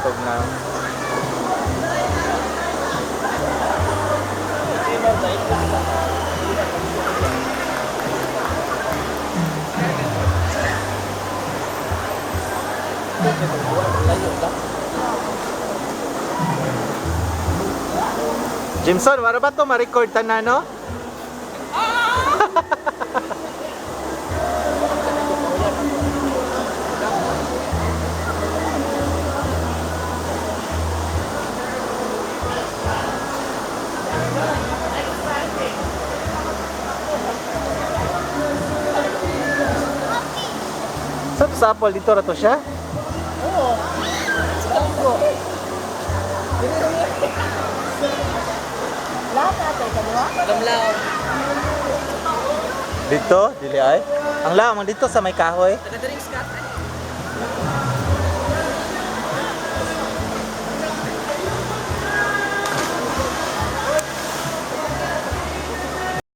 Tugnaw. Jimson, wala ba to ma-record tanan, no? Sa to sa Apple dito ra to siya? Oo. Sa Tango. Lahat ate, kaduha? Lamlaw. Dito, dili ay. Ang lamang dito sa may kahoy. Taga-drinks ka.